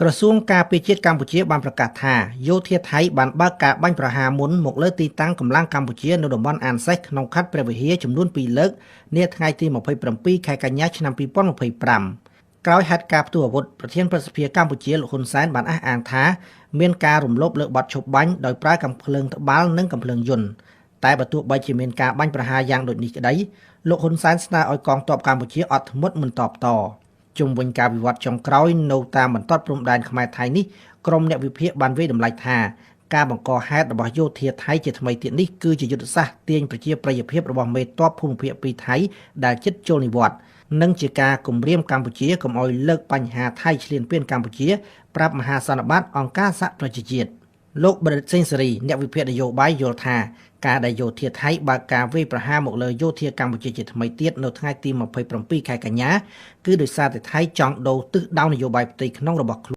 ក្រសួងការពារជាតិកម្ពុជាបានប្រកាសថាយោធាថៃបានបើកការបាញ់ប្រហារមុនមកលើទីតាំងកម្លាំងកម្ពុជានៅតំបន់អានសេះក្នុងខេត្តព្រះវិហារចំនួន2លើកនាថ្ងៃទី27ខែកញ្ញាឆ្នាំ2025ក្រោយហេតុការណ៍ផ្ទុះអាវុធប្រធានប្រសិទ្ធភាពកម្ពុជាលោកហ៊ុនសែនបានអះអាងថាមានការរំលោភលើបទឈប់បាញ់ដោយប្រើកាំភ្លើងត្បាល់និងកាំភ្លើងយន្តតែបើទោះបីជាមានការបាញ់ប្រហារយ៉ាងដូចនេះក្តីលោកហ៊ុនសែនស្នើឲ្យកងទ័ពកម្ពុជាអត់ធ្មត់មិនតបតជុំវិញការវិវត្តចុងក្រោយនៅតាមបន្ទាត់ព្រំដែនខ្មែរថៃនេះក្រុមអ្នកវិភាគបានវាយតម្លៃថាការបង្កហេតុរបស់យោធាថៃជាថ្មីទៀតនេះគឺជាយុទ្ធសាស្ត្រទាញប្រជាប្រិយភាពរបស់មេទ័ពភូមិភាគពីថៃដែលជិតចូលនិវត្តន៍និងជាការគំរាមកម្ពុជាកុំឲ្យលើកបញ្ហាថៃឈ្លានពានកម្ពុជាប្រាប់មហាសន្និបាតអង្គការសហប្រជាជាតិលោកបណ្ឌិតសេងសេរីអ្នកវិភាគនយោបាយយល់ថាការដែលយោធាថៃបើកការវាយប្រហារមកលើយោធាកម្ពុជាជាថ្មីទៀតនៅថ្ងៃទី27ខែកញ្ញាគឺដោយសារតែថៃចង់ដូរទិសដៅនយោបាយផ្ទៃក្នុងរបស់ខ្លួន